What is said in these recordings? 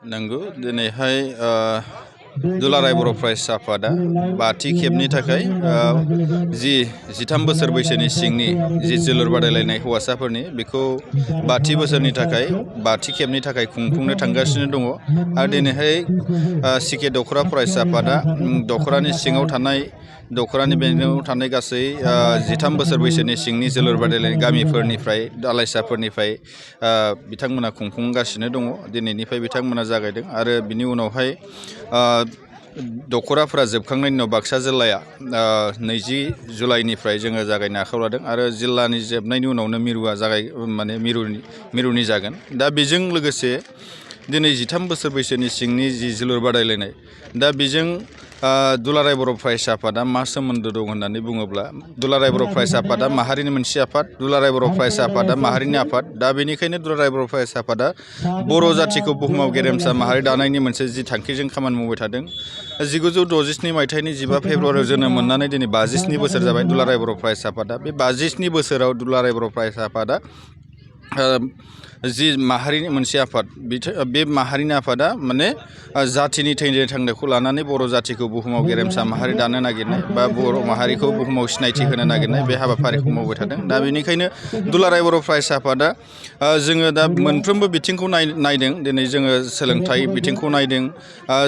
नंगौ दिनैहाय दुलाराय बर' फरायसा आफादा बाथि खेबनि थाखाय जि 13 बोसोर बैसोनि सिंनि जि जोलुर बादायलायनाय हौवासाफोरनि बेखौ बाथि बोसोरनि थाखाय बाथि खेबनि थाखाय खुंफुंनो थांगासिनो दङ आरो दिनैहाय सिके दख'रा फरायसा आफादा दख'रानि सिङाव थानाय दख'रानि बेंखनाव थानाय गासै 13 बोसोर बैसोनि सिंनि जोलुर बादायलायनाय गामिफोरनिफ्राय दालाइसाफोरनिफ्राय बिथांमोना खुंफुंगासिनो दङ दिनैनिफ्राय बिथांमोना जागायदों आरो बिनि उनावहाय दख'राफोरा जोबखांनायनि उनाव बाक्सा जिल्लाया 20 जुलाइनिफ्राय जोङो जागायनो आखायाव लादों आरो जिल्लानि जोबनायनि उनावनो मिरुआ मिरुनि जागोन दा बेजों लोगोसे दिनै 13 बोसोर बैसोनि सिंनि जि जोलुर बादायलायनाय दा बेजों दुलाराय बर' फरायसा आफादा मा सोमोन्दो दं होननानै बुङोब्ला दुलाराय बर' फरायसा आफादा माहारिनि मोनसे आफाद दुलाराय बर' फरायसा आफादा माहारिनि आफाद दा बेनिखायनो दुलाराय बर' फरायसा आफादा बर' जाथिखौ बुहुमाव गेरेमसा माहारि दानायनि मोनसे जि थांखिजों खामानि मावबाय थादों 1967 मायथाइनि 15 फेब्रुवारियाव जोनोम मोननानै दिनै 57 बोसोर जाबाय दुलाराय बर' फरायसा आफादा बे 57 बोसोराव दुलाराय बर' फरायसा आफादा जि माहारिनि मोनसे आफाद बे माहारिनि आफादा माने जाथिनि थैनो थांनायखौ लानानै बर' जाथिखौ बुहुमाव गेरेमसा माहारि दानो नागिरनाय बा बर' माहारिखौ बुहुमाव सिनायथि होनो नागिरनाय बे हाबाफारिखौ मावबाय थादों दा बेनिखायनो दुलाराय बर' फरायसा आफादा जोङो दा मोनफ्रोमबो बिथिंखौ नायदों दिनै जोङो सोलोंथाइ बिथिंखौ नायदों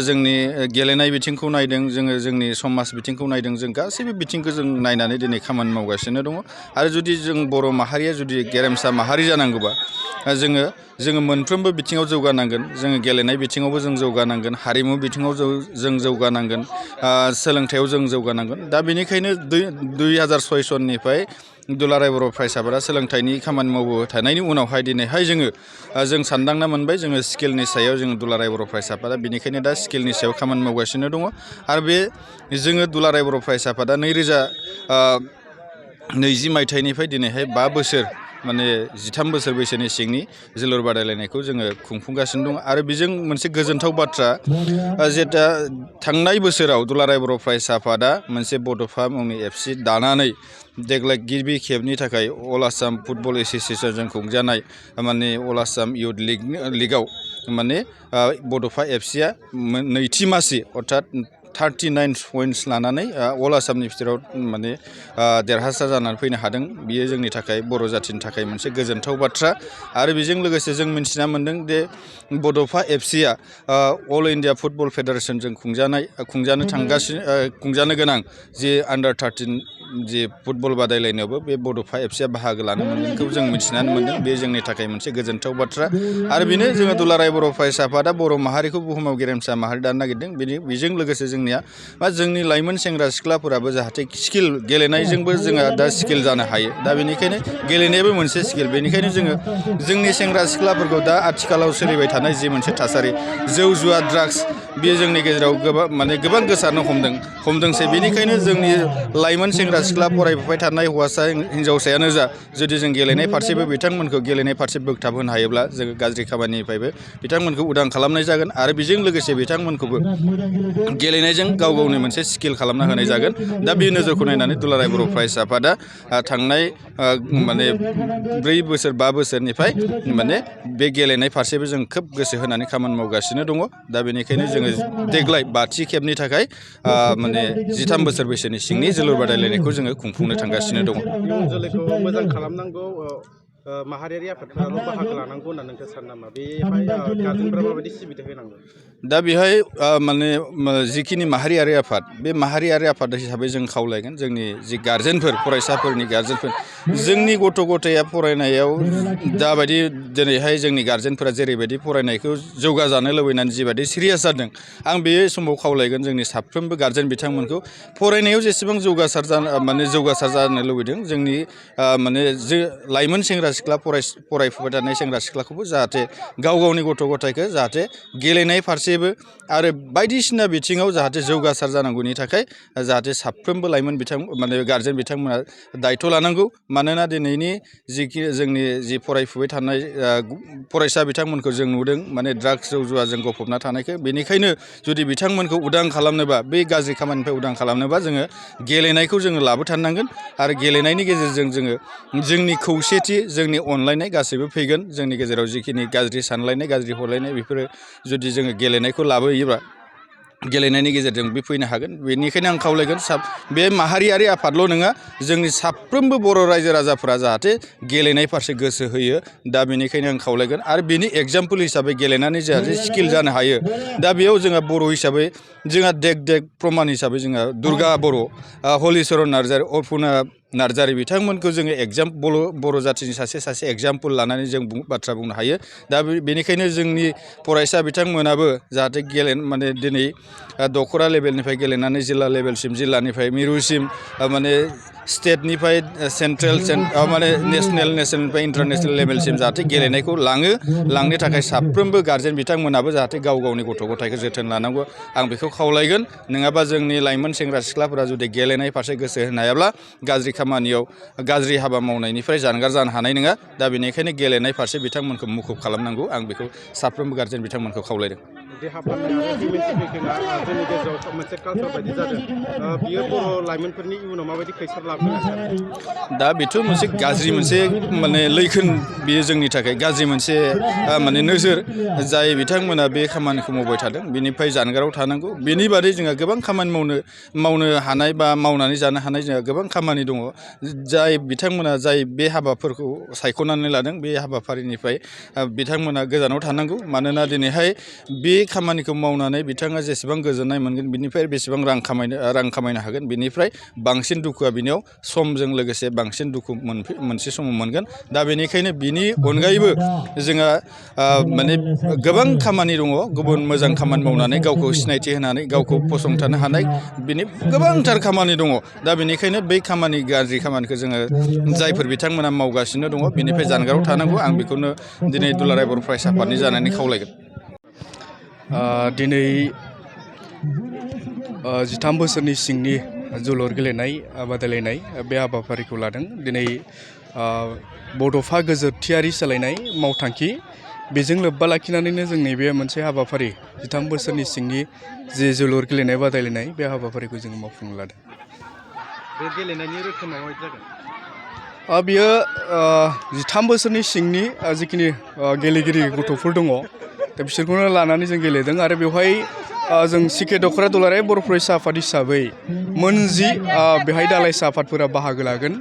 जोंनि गेलेनाय बिथिंखौ नायदों जोङो जोंनि समाज बिथिंखौ नायदों जों गासैबो बिथिंखौ जों नायनानै दिनै खामानि मावगासिनो दङ आरो जुदि जों बर' माहारिया जुदि गेरेमसा माहारि जानांगौबा जोङो मोनफ्रोमबो बिथिङाव जौगानांगोन जोङो गेलेनाय बिथिङावबो जों जौगानांगोन हारिमु बिथिङाव जों जौगानांगोन सोलोंथायाव जों जौगानांगोन दा बेनिखायनो 2006 सननिफ्राय दुलाराय बर' फरायसा आफादा सोलोंथाइनि खामानि मावबोबाय थानायनि उनावहाय दिनैहाय जों सानदांना मोनबाय जोङो स्किलनि सायाव जोङो दुलाराय बर' फरायसा आफादा बेनिखायनो दा स्किलनि सायाव खामानि मावगासिनो दङ आरो बे जोङो दुलाराय बर' फरायसा आफादा 2020 मायथाइनिफ्राय दिनैहाय 5 बोसोर माने 13 बोसोर बैसोनि सिंनि जोलुर बादायलायनायखौ जोङो खुंफुंगासिनो दं आरो बेजों मोनसे गोजोनथाव बाथ्रा जेथा थांनाय बोसोराव दुलाराय बर' फरायसा आफादा मोनसे बड'फा मुंनि FC दानानै देग्लाय गिबि खेबनि थाखाय अल आसाम फुटबल एस'सियेसनजों खुंजानाय माने अल आसाम इयुथ लिगआव माने बड'फा FCआ नैथि मासि अर्थात 39 पइन्ट्स लानानै अल आसामनि फिथोराव माने देरहासार जानानै फैनो हादों बियो जोंनि थाखाय बर' जाथिनि थाखाय मोनसे गोजोनथाव बाथ्रा आरो बेजों लोगोसे जों मिन्थिना मोन्दों दे बड'फा FCआ अल इन्डिया फुटबल फेडारेसनजों खुंजानो गोनां जि आन्डार 13 जि फुटबल बादायलायनायावबो बे बड'फा FCआ बाहागो लानो मोनगोनखौ जों मिथिनानै मोन्दों बे जोंनि थाखाय मोनसे गोजोनथाव बाथ्रा आरो बेनो जोङो दुलाराय बर' फरायसा आफादा बर' माहारिखौ बुहुमाव गेरेमसा माहारि दानो नागिरदों बेजों लोगोसे जोंनि लाइमोन सेंग्रा सिख्लाफोराबो जाहाथे स्किल गेलेनायजोंबो जोंहा दा स्किल जानो हायो दा बेनिखायनो गेलेनायाबो मोनसे स्किल बेनिखायनो जोङो जोंनि सेंग्रा सिख्लाफोरखौ दा आथिखालाव सोलिबाय थानाय जि मोनसे थासारि जौ जुवा ड्राग्स बेयो जोंनि गेजेराव गोबां गोसारनो हमदोंसै बेनिखायनो जोंनि लाइमोन सेंग्रा सिख्ला फरायफुबाय थानाय हौवासा हिन्जावसायानो जा जुदि जों गेलेनाय फारसेबो बिथांमोनखौ गेलेनाय फारसे बोगथाबहोनो हायोब्ला जोङो गाज्रि खामानिनिफ्रायबो बिथांमोनखौ उदां खालामनाय जागोन आरो बेजों लोगोसे बिथांमोनखौबो गेलेनायजों गाव गावनि मोनसे स्किल खालामना होनाय जागोन दा बे नोजोरखौ नायनानै दुलाराय बर' फरायसा आफादा थांनाय माने 4 बोसोर 5 बोसोरनिफ्राय माने बे गेलेनाय फारसेबो जों खोब गोसो होनानै खामानि मावगासिनो दङ दा बेनिखायनो जोङो देग्लाय 5थि खेबनि थाखाय माने 13 बोसोर बैसोनि सिंनि जोलुर बादायलायनायखौ जोङो खुंफुंनो थांगासिनो दङ इयुन जोलैखौ मोजां खालामनांगौ माहारियारि आफादफोराल' बाहागो लानांगौ होनना नोंथाङा सानो नामा बेहाय गार्जेनफोरा माबायदि सिबिथाय होनांगौ दा बेहाय माने जिखिनि माहारियारि आफाद बे माहारियारि आफाद हिसाबै जों खावलायगोन जोंनि जि गार्जेनफोर फरायसाफोरनि गार्जेनफोर जोंनि गथ' गथाया फरायनायाव दाबायदि दिनैहाय जोंनि गार्जेनफोरा जेरैबायदि फरायनायखौ जौगाजानो लुबैनानै जिबायदि सिरियास जादों आं बे समाव खावलायगोन जोंनि साफ्रोमबो गार्जेन बिथांमोनखौ फरायनायाव जेसेबां जौगासार जानो लुबैदों जोंनि माने लाइमोन सेंग्रा सिख्ला फरायफुबाय थानाय सेंग्रा सिख्लाखौबो जाहाथे गाव गावनि गथ' गथायखौ जाहाथे गेलेनाय फारसेबो आरो बायदिसिना बिथिङाव जाहाथे जौगासार जानांगौनि थाखाय जाहाथे साफ्रोमबो लाइमोन गार्जेन बिथांमोना दायथ' लानांगौ मानोना दिनैनि जोंनि जि फरायफुबाय थानाय फरायसा बिथांमोनखौ जों नुदों माने ड्राग्स जौ जुवाजों गफबना थानायखौ बेनिखायनो जुदि बिथांमोनखौ उदां खालामनोबा बै गाज्रि खामानिनिफ्राय उदां खालामनोबा जोङो गेलेनायखौ जोङो लाबोथारनांगोन आरो गेलेनायनि गेजेरजों जोङो जोंनि खौसेथि जोंनि अनलायनाय गासैबो फैगोन जोंनि गेजेराव जिखिनि गाज्रि सानलायनाय गाज्रि हरलायनाय बेफोरो जुदि जोङो गेलेनायखौ लाबोयोबा गेलेनायनि गेजेरजों बे फैनो हागोन बेनिखायनो आं खावलायगोन बे माहारियारि आफादल' नङा जोंनि साफ्रोमबो बर' रायजो राजाफोरा जाहाथे गेलेनाय फारसे गोसो होयो दा बेनिखायनो आं खावलायगोन आरो बेनि एग्जाम्पोल हिसाबै गेलेनानै जाहाथे स्किल जानो हायो दा बेयाव जोंहा बर' हिसाबै जोंहा देग प्रमान हिसाबै जोंहा दुर्गा बर' हलिचरन नार्जारि अर्पना नार्जारि बिथांमोनखौ जोङो बर' जाथिनि सासे एग्जाम्पोल लानानै जों बाथ्रा बुंनो हायो दा बेनिखायनो जोंनि फरायसा बिथांमोनाबो जाहाथे माने दिनै दख'रा लेभेलनिफ्राय गेलेनानै जिल्ला लेभेलसिम जिल्लानिफ्राय मिरुसिम माने स्टेटनिफ्राय सेन्ट्रेल माने नेसनेलनिफ्राय इन्टारनेसनेल लेभेलसिम जाहाथे गेलेनायखौ लांनो थाखाय साफ्रोमबो गारजेन बिथांमोनाबो जाहाथे गाव गावनि गथ' गथायखौ जोथोन लानांगौ आं बेखौ खावलायगोन नङाबा जोंनि लाइमोन सेंग्रा सिख्लाफोरा जुदि गेलेनाय फारसे गोसो होनो हायाब्ला गाज्रि खामानियाव गाज्रि हाबा मावनायनिफ्राय जानगार जानो हानाय नङा दा बेनिखायनो गेलेनाय फारसे बिथांमोनखौ मुखुब खालामनांगौ आं बेखौ साफ्रोमबो गारजेन बिथांमोनखौ खावलायदों देहा फाहामनाय आरो हिउमेनिफिकेसना जोंनि गेजेराव मोनसे कालचार बायदि जादों बियो बर' लाइमोनफोरनि इयुनाव माबायदि खैसार लाबोनो सानो दा बेथ' मोनसे गाज्रि मोनसे माने लैखोन बियो जोंनि थाखाय गाज्रि मोनसे माने नोजोर जाय बिथांमोना बे खामानिखौ मावबाय थादों बेनिफ्राय जानगाराव थानांगौ बेनि बादै जोंहा गोबां खामानि मावनो हानाय बा मावनानै जानो हानाय जोंहा गोबां खामानि दङ जाय बिथांमोना जाय बे हाबाफोरखौ सायख'नानै लादों बे हाबाफारिनिफ्राय बिथांमोना गोजानाव थानांगौ मानोना दिनैहाय बे खामानिखौ मावनानै बिथाङा जेसेबां गोजोननाय मोनगोन बिनिफ्राय बेसेबां रां खामायनो हागोन बिनिफ्राय बांसिन दुखुआ बिनियाव समजों लोगोसे बांसिन दुखु मोनसे समाव मोनगोन दा बेनिखायनो बिनि अनगायैबो जोंहा माने गोबां खामानि दङ गुबुन मोजां खामानि मावनानै गावखौ सिनायथि होनानै गावखौ फसंथानो हानाय बिनि गोबांथार खामानि दङ दा बेनिखायनो बै गाज्रि खामानिखौ जोङो जायफोर बिथांमोना मावगासिनो दङ बिनिफ्राय जानगाराव थानांगौ आं बेखौनो दिनै दुलाराय बर' फरायसा आफादनि जानानै खावलायगोन दिनै 13 बोसोरनि सिंनि जोलुर गेलेनाय बादायलायनाय बे हाबाफारिखौ लादों दिनै बड'फा गोजोरथियारि सोलायनाय मावथांखि बेजों लोब्बा लाखिनानैनो जोंनि बे मोनसे हाबाफारि 13 बोसोरनि सिंनि जे जोलुर गेलेनाय बादायलायनाय बे हाबाफारिखौ जोङो मावफुंनो लादों बे गेलेनायनि रोखोमा माबायदि जागोन बियो 13 बोसोरनि सिंनि जिखिनि गेलेगिरि गथ'फोर दङ दा बिसोरखौनो लानानै जों गेलेदों आरो बेवहाय जों सिके दख'रा दुलाराय बर' फरायसा आफाद हिसाबै मोनजि बेहाय दालाइसा आफादफोरा बाहागो लागोन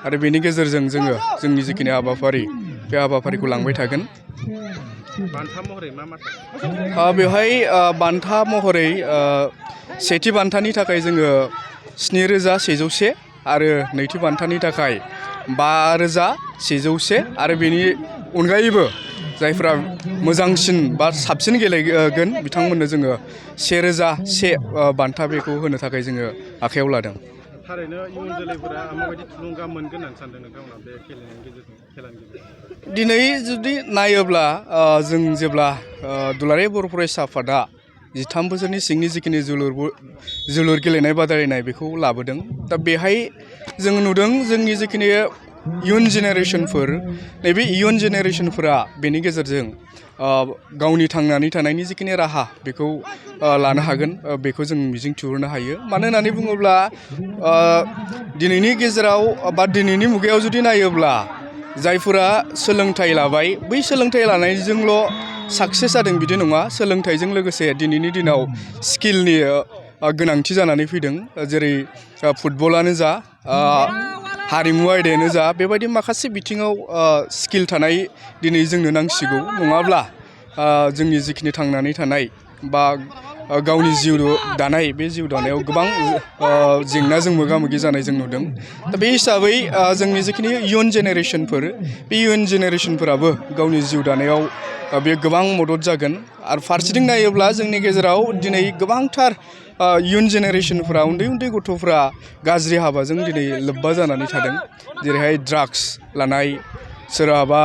आरो बेनि गेजेरजों जोङो जोंनि जिखिनि हाबाफारि बे हाबाफारिखौ लांबाय थागोन बान्था महरै मा बेवहाय बान्था महरै सेथि बान्थानि थाखाय जोङो 7,101 आरो नैथि बान्थानि थाखाय 5,101 आरो बेनि अनगायैबो जायफ्रा मोजांसिन बा साबसिन गेलेगोन बिथांमोननो जोङो 1,001 बान्था बेखौ होनो थाखाय जोङो आखायाव लादों थारैनो इयुन जोलैफोरा माबायदि थुलुंगा मोनगोन होननानै सानदों नोंथांमोना बे गेलेनायनि गेजेरजों खेलानि गेजेरजों दिनै जुदि नायोब्ला जों जेब्ला दुलाराय बर' फरायसा आफादा 13 बोसोरनि सिंनि जिखिनि जोलुर गेलेनाय बादायलायनाय बेखौ लाबोदों दा बेहाय जों नुदों जोंनि जिखिनि इयुन जेनेरेसनफोर नैबे इयुन जेनेरेसनफोरा बेनि गेजेरजों गावनि थांनानै थानायनि जिखिनि राहा बेखौ लानो हागोन बेखौ जों मिजिं थिहरनो हायो मानो होननानै बुङोब्ला दिनैनि गेजेराव बा दिनैनि मुगायाव जुदि नायोब्ला जायफोरा सोलोंथाइ लाबाय बै सोलोंथाइ लानायजोंल' साक्सेस जादों बिदि नङा सोलोंथाइजों लोगोसे दिनैनि दिनाव स्किलनि गोनांथि जानानै फैदों जेरै फुटबलानो जा हारिमु आयदायानो जा बेबायदि माखासे बिथिङाव स्किल थानाय दिनै जोंनो नांसिगौ नङाब्ला जोंनि जिखिनि थांनानै थानाय बा गावनि जिउ दानाय बे जिउ दानायाव गोबां जेंनाजों मोगा मोगि जानाय जों नुदों दा बे हिसाबै जोंनि जिखिनि इयुन जेनेरेसनफोर बे इयुन जेनेरेसनफोराबो गावनि जिउ दानायाव बे गोबां मदद जागोन आरो फारसेथिं नायोब्ला जोंनि गेजेराव दिनै गोबांथार इयुन जेनेरेसनफोरा उन्दै उन्दै गथ'फ्रा गाज्रि हाबाजों दिनै लोब्बा जानानै थादों जेरैहाय ड्राग्स लानाय सोरहाबा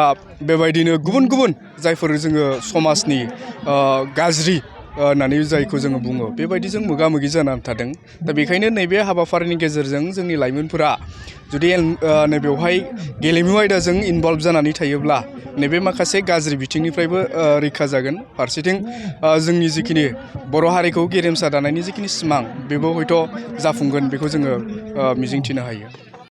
बेबायदिनो गुबुन गुबुन जायफोर जोङो समाजनि गाज्रि होननानै जायखौ जोङो बुङो बेबायदिजों मोगा मोगि जानानै थादों दा बेखायनो नैबे हाबाफारिनि गेजेरजों जोंनि लाइमोनफोरा जुदि नैबेवहाय गेलेमु आयदाजों इनभल्भ जानानै थायोब्ला नैबे माखासे गाज्रि बिथिंनिफ्रायबो रैखा जागोन फारसेथिं जोंनि जिखिनि बर' हारिखौ गेरेमसा दानायनि जिखिनि सिमां बेबो हयथ' जाफुंगोन बेखौ जोङो मिजिंथिनो हायो